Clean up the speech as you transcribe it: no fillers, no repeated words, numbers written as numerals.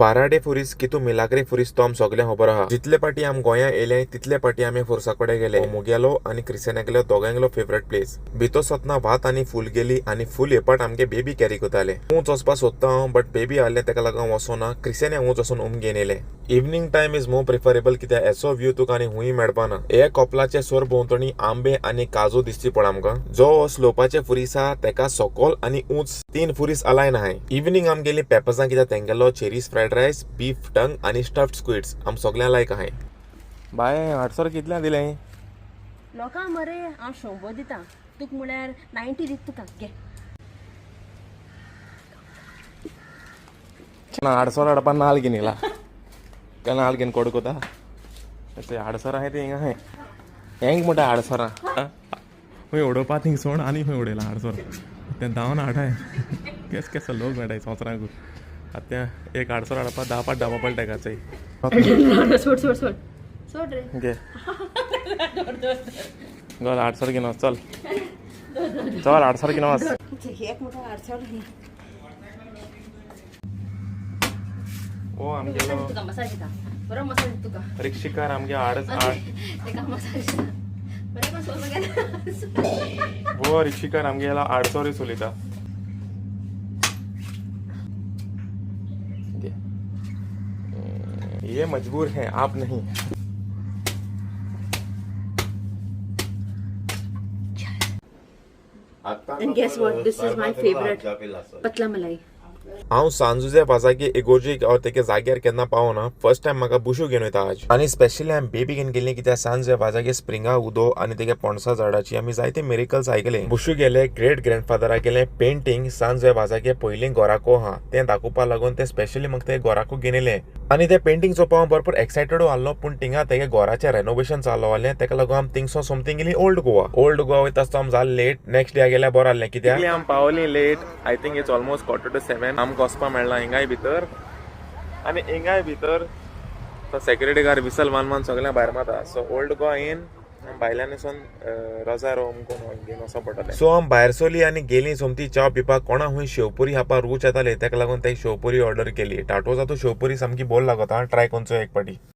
बाराडे फुरीस कितू मिलाग्रे फुरीस तो आम सगळ्यांक खबर आहा. जितले पाटी आम गोंया येयले तितले पाटी आमी फुरसा कडेन गेले. हो मुगेलो आनी क्रिस्टियनागेलो दोगांयगेलो फेवरेट प्लेस. भितर सरतना भात आनी फूल गेली आनी फूल येपाट आमगे बेबी कॅरी करताले. ऊंच वचपा सोदता हांव, बट बेबी आहलें तेका लागून वचोना. क्रिस्टियना ऊंच वचोन उम घेवन येयलें. Evening time is more preferable कित्याक एसो व्यू तुका आनी हुंय मेळपाना. हे कोपलाचे सोर भोंवतणी आंबे आनी काजू दिसची पड आमकां. जो स्लोपाचे फुरीस आहा तेका सोकोल आनी ऊंच तीन फुरीस अलायन आहाय. इवनिंग आम गेली पेपर्सां कित्याक तेंगेलो cherries fried rice, beef tongue आनी स्टफ्ड स्क्विड्स आम सगळ्यांक लायक आहाय. बाय, आडसर कितल्या दिलें? लोकांक मरे हांव 100 दिता, तुका म्हळ्यार 90 दिता तुका, घे. ना, आडसर हाडपा नाल घेवन येयला. काय नाल घेवन कोडकोता ते आडसर आहाय ते हिंगा आहाय. हेंक म्हणटा आडसरां. खंय उडोवपा थिंग सोड आनी खंय उडयलां आडसर तें धांवन हाडाय. केस केसो लोक मेळटाय संवसारांकू. आतां तें एक आडसर हाडपा 10 पाट धांवपा पडटा तेका चोय. सोड सोड सोड सोड रे. घे गल आडसर घेवन वच. चल चल, आडसर घेवन वच. एक मोठो आडसर. ओ आमगेलो तुका मसाज दिता, बरो मसाज दिता तुका. रिक्षीकार आमगे आड आड. तेका मसाज दिता बरें पण सोड मागीर. हो रिक्षीकार आमगेलो आडसोरी चलयता. ये मजबूर हैं, आप नहीं. And guess what? This is my favorite. पतला मलाई. हांव सांजुजे वाजागे इगोर्जेक और तेगे जाग्यार केन्ना पावना. फर्स्ट टायम म्हाका बुशू घेवन वयता आज. आनी स्पेशली आमी बेबी घेवन गेली कित्याक सांजे वाजागे स्प्रिंगा उदो आनी तेगे पणसा झाडाची आमी जायते मिरेकल्स आयकले. बुशू गेले ग्रेट ग्रँडफादरा गेले पेंटींग सांजे वाजागे पयलीं गोराको आहा तें दाखोवपा लागून ते स्पेशली म्हाका ते गोराको घेवन येयले. आनी ते पेंटींग चोवपा हांव भरपूर एक्सायटेडू आहलो, पूण थिंगा तेगे घराचें रेनोवेशन चालू आहलें. तेका लागून आमी थिंगसो सोमती गेली ओल्ड गोवा. ओल्ड गोवा वयता आसतना आमी जालें लेट. नेक्स्ट डे गेल्यार बरें आहलें कित्याक आमी पावली late. I think it's almost 6:45. आमकां वचपा मेळना हिंगाय भितर आनी हिंगाय भितर तो सेक्युरिटी गार्ड विसल मान मान सगळ्यां भायर मारता. सो ओल्ड गोवा येन भायल्यान वचोन रोजार अमको घेवन वचों पडटलें. सो आमी भायर सरली आनी गेली सोमती च्या पिवपाक. कोणा खूंय शेवपुरी खावपा रूच येताली, तेका लागून ते शेवपुरी ऑर्डर केली. टाटोजातू शेवपुरी सामकी बोर लागता. ट्राय करचो एक पाटी.